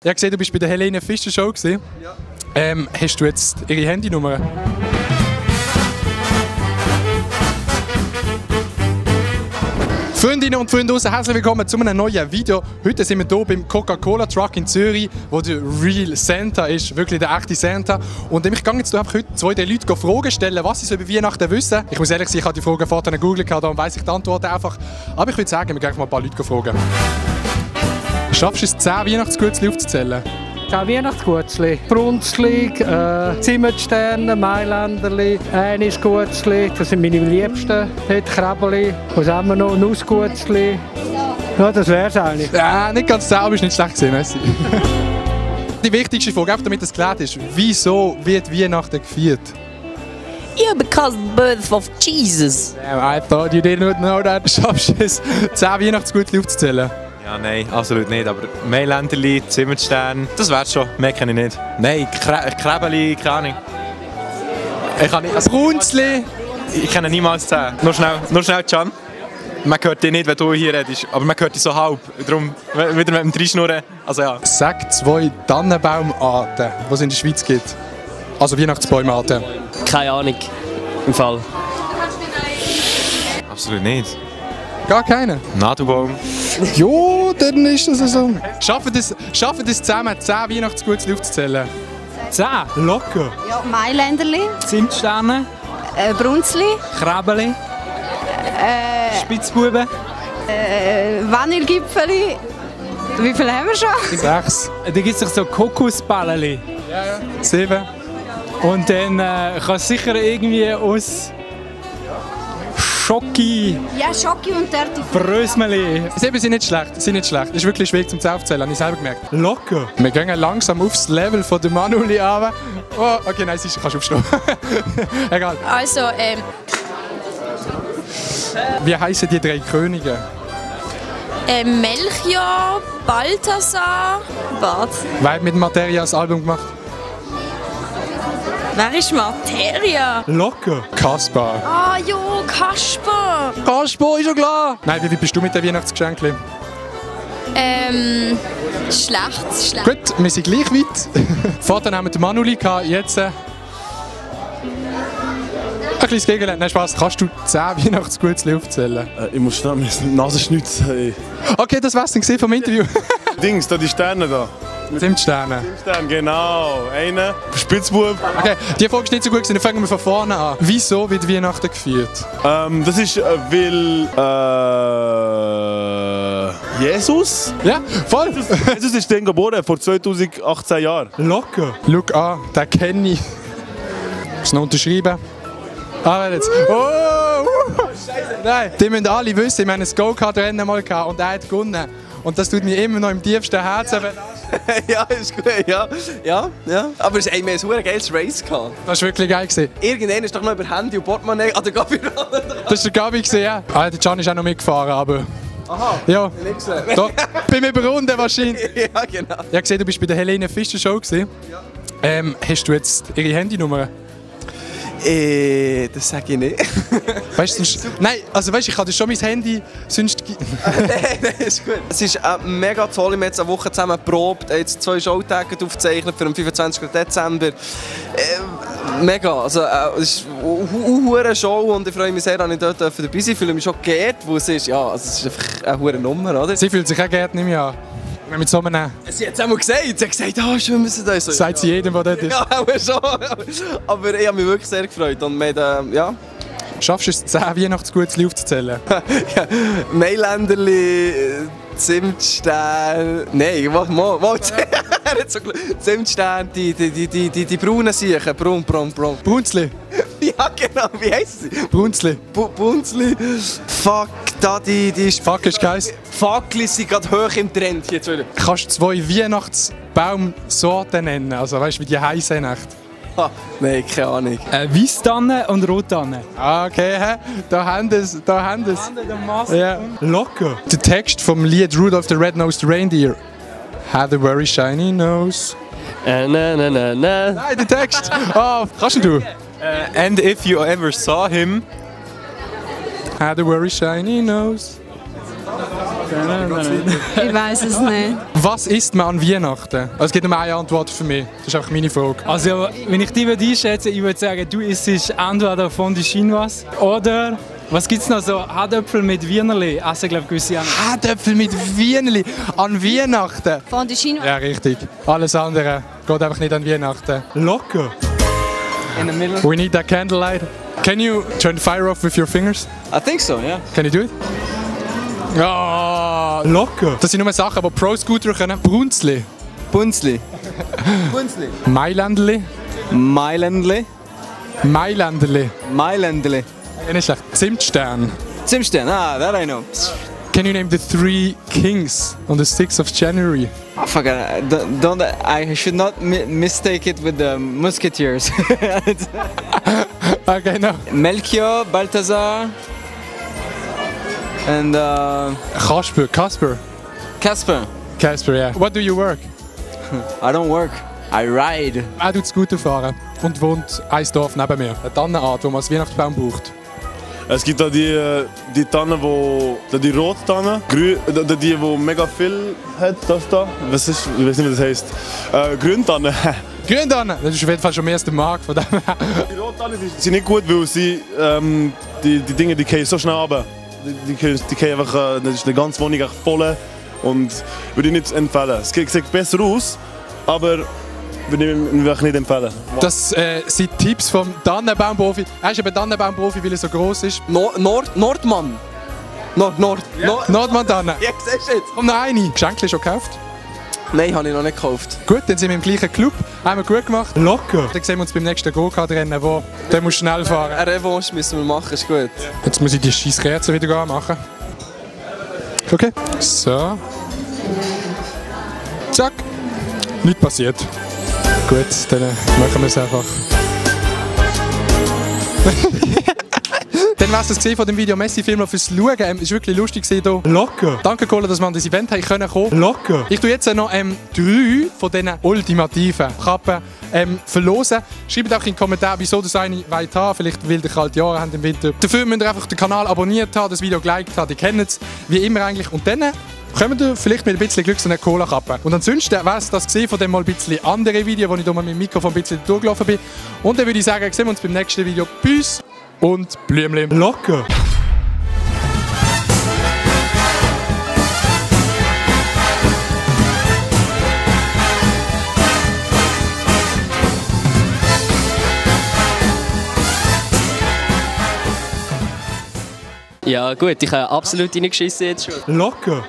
Ich habe gesehen, du bist bei der Helene Fischer Show gewesen. Ja. Hast du jetzt ihre Handynummer? Freundinnen und Freunde draussen, herzlich willkommen zu einem neuen Video. Heute sind wir hier beim Coca-Cola Truck in Zürich, wo der Real Santa ist, wirklich der echte Santa. Und ich gehe jetzt einfach heute 2 Leute Fragen stellen, was sie so über Weihnachten wissen. Ich muss ehrlich sagen, ich habe die Fragen vorher gegoogelt, darum weiss ich die Antworten einfach. Aber ich würde sagen, wir gehen mal ein paar Leute fragen. Schaffst du es, 10 Weihnachtsgutzli aufzuzählen? 10 Weihnachtsgutzli. Brunzli, Zimmersterne, Mailänderli, Einisgutzli, das sind meine liebsten. Nicht Krabbeli, was haben wir noch? Nussgutzli. Ja, das wär's eigentlich. Ja, nicht ganz 10, aber ist nicht schlecht gewesen, merci. Die wichtigste Frage, einfach damit das geklärt ist, wieso wird Weihnachten gefeiert? Yeah, because the birth of Jesus. I thought you didn't know that. Schaffst du es, 10 Weihnachtsgutzli aufzuzählen? Ja, nein, absolut nicht. Aber Mailänderli, Zimmerstern, das wär's schon. Mehr kenne ich nicht. Nein, Krebeli, keine Ahnung. Ich kann nicht. Brunzli! Ich kenne niemals 10. Nur schnell, Can. Man hört dich nicht, wenn du hier redest, aber man hört dich so halb. Darum wieder mit dem Reinschnurren. Also ja. Sag 2 Tannenbaumarten, die es in der Schweiz gibt. Also Weihnachtsbäumarten. Keine Ahnung. Im Fall. Absolut nicht. Gar keine? Nadelbaum. Jo, dann ist das so. Schaffen das zusammen, 10 Weihnachtsgutzli aufzuzählen? 10. Locker. Ja, Mailänderli, Zimtsterne, Brunzli, Krabbeli, Spitzbuben. Vanillegipfeli. Wie viel haben wir schon? 6. Da gibt es doch so Kokosbälleli. 7. Und dann kann es sicher irgendwie aus Schoki, Ja, Schoki und Dirty. Brösmeli. 7 sind nicht schlecht, Das ist wirklich schwierig zum Aufzählen, habe ich selber gemerkt. Locker. Wir gehen langsam aufs Level von der Manuli runter. Oh, okay, nein, sicher, kannst du aufstehen. Egal. Also, Wie heissen die 3 Könige? Melchior, Balthasar, was? Wer hat mit Materia das Album gemacht? Wer ist Materia? Locker. Kaspar. Ah, jo, Kasper. Kaspar, ist ja klar. Nein, wie bist du mit den Weihnachtsgeschenken? Schlecht. Gut, wir sind gleich weit. Vorher haben wir den Manuli gehabt, jetzt ein kleines Gegenteil. Nein, Spaß. Kannst du 10 Weihnachtsgutzli aufzählen? Ich muss schnell meine Nase schnitzen. Hey. Okay, das war's dann vom Interview. Dings, da die Sterne da. Zimtsterne. Stern, genau. Einer, Spitzbub. Okay, die Frage ist nicht so gut, dann fangen wir von vorne an. Wieso wird Weihnachten gefeiert? Das ist, weil Jesus? Ja, voll. Jesus ist dann geboren, vor 2018 Jahren. Locker. Schau an, den kenne ich. Muss noch unterschreiben. Ah, jetzt. Oh! Nein, die müssen alle wissen, ich meine, ein Go-Kart-Rennen mal gehabt und er hat gewonnen. Und das tut mir immer noch im tiefsten Herzen. Ja, ist gut, ja. Aber wir haben ein geiles Race gehabt. Das war wirklich geil. Irgendwann ist doch noch über Handy und Portemonnaie an der Gabi. Das war der Gabi, ja. Ah, der Can ist auch noch mitgefahren, aber... Aha, ja. nicht gesehen. Doch, beim Überrunden wahrscheinlich. Ja, genau. Ich habe gesehen, du bist bei der Helene Fischer Show gewesen. Ja. Hast du jetzt ihre Handynummer? Das sage ich nicht. Weißt du, nein, also weißt, ich habe schon mein Handy, sonst... Nein, ist gut. Es ist mega toll, wir haben jetzt eine Woche zusammen geprobt, jetzt 2 Showtage aufgezeichnet für den 25. Dezember. Mega, also es ist eine Show und ich freue mich sehr, dass ich dort dabei sein darf. Ich fühle mich schon geehrt, wo es ist. Ja, also es ist einfach eine hohe Nummer, oder? Sie fühlt sich auch geehrt, nehme ich an. Mit so einem... Sie hat es einmal gesagt, sie hat gesagt, oh, wir müssen das. So, sagt sie jedem, der dort ist. Ja, auch schon. Aber ich habe mich wirklich sehr gefreut und wir haben, ja... Schaffst du es, 10 Weihnachtsgutzli aufzuzählen? Ja, Mailänderli, Zimtstern... Nein, mal. Zimtstern, die braunen Siechen, braun. Brunzli. Ja, genau, wie heisst sie? Brunzli. Brunzli. Fuck, da die... Fuck ist geheißen. Fackel sind gerade hoch im Trend jetzt wieder. Kannst du 2 Weihnachtsbaumsorten nennen? Also weißt du, wie die heissen echt? Nein, keine Ahnung. Weisstanne und Rotanne. Ah, okay, hä? Da haben sie es. Ja. Locker. Der Text vom Lied Rudolph the Red-Nosed Reindeer had a very shiny nose. Na. Nein, der Text. Oh, kannst du? And if you ever saw him... Had a very shiny nose. Ich weiß es nicht. Was isst man an Weihnachten? Also, es gibt nur eine Antwort für mich. Das ist einfach meine Frage. Also, wenn ich die einschätze, ich würde sagen, du isst entweder Fondue Chinoise oder, was gibt es noch so, Hardäpfel mit Wienerli. Essen, glaube ich, gewisse andere. Herdöpfel mit Wienerli an Weihnachten? Von der China. Ja, richtig. Alles andere geht einfach nicht an Weihnachten. Locker. In the middle. We need that candlelight. Can you turn the fire off with your fingers? I think so, yeah. Can you do it? Ah, Locker. das sind nur Sachen, die Pro-Scooter können. Brunzli. Bunzli. Bunzli. Mailändli. Mailändli. Mailändli. Mailändli. Ja, nicht schlecht. Zimtstern. Zimtstern, that I know. Can you name the 3 kings on the 6th of January? I forgot. I should not mistake it with the Musketeers. Okay, no. Melchior, Balthasar, and Kasper. Casper. Casper, yeah. What do you work? I don't work. I ride. Er tut Scooter fahren und wohnt ein Dorf neben mir. Eine Tannenart, die man als Weihnachtsbaum braucht. Es gibt da die Tannen, die rote Tanne, die mega viel hat, das da. Was ist, ich weiß nicht, wie das heisst. Grüntanne. Grüntanne! Das ist auf jeden Fall schon mehr als der Markt von dem her. Die rote Tanne sind nicht gut, weil sie, die Dinge, die fallen so schnell runter. Die fallen einfach, das ist eine ganze Wohnung echt voll und würde ich nicht empfehlen. Es sieht besser aus, aber würde ich nicht empfehlen. Das sind Tipps vom Tannenbaumprofi. Er ist eben Tannenbaumprofi, weil er so gross ist. Nordmann. Nordmann-Tanne. Ja, siehst du jetzt? Komm noch eine. Geschenke schon gekauft? Nein, habe ich noch nicht gekauft. Gut, dann sind wir im gleichen Club. Haben wir gut gemacht. Locker. Dann sehen wir uns beim nächsten Go-Kart-Rennen, wo der muss schnell fahren. Eine Revanche müssen wir machen, ist gut. Jetzt muss ich die scheiß Kerzen wieder anmachen. Okay. So. Zack. Nichts passiert. Gut, dann machen wir es einfach. Dann war es das gesehen von dem Video. Messi Film fürs Schauen. Es war wirklich lustig hier. Locker. Danke, Cola, dass wir an das Event kommen konnten. Locker. Ich tue jetzt noch 3 von diesen ultimativen Kappen verlosen. Schreibt auch in die Kommentare, wieso das eine wollt haben. Vielleicht weil ihr kalte Jahre habt im Winter. Dafür müsst ihr einfach den Kanal abonniert haben, das Video geliked haben. Ihr kennt es, wie immer eigentlich. Und dann kommen wir vielleicht mit ein bisschen Glück zu einer Cola-Kappe. Und ansonsten wäre es das gesehen von dem mal ein bisschen anderen Video, wo ich mit dem Mikrofon ein bisschen durchgelaufen bin. Und dann würde ich sagen, sehen wir uns beim nächsten Video. Tschüss und Blümchen. Locker. Ja gut, ich habe absolut reingeschissen jetzt schon. Locker.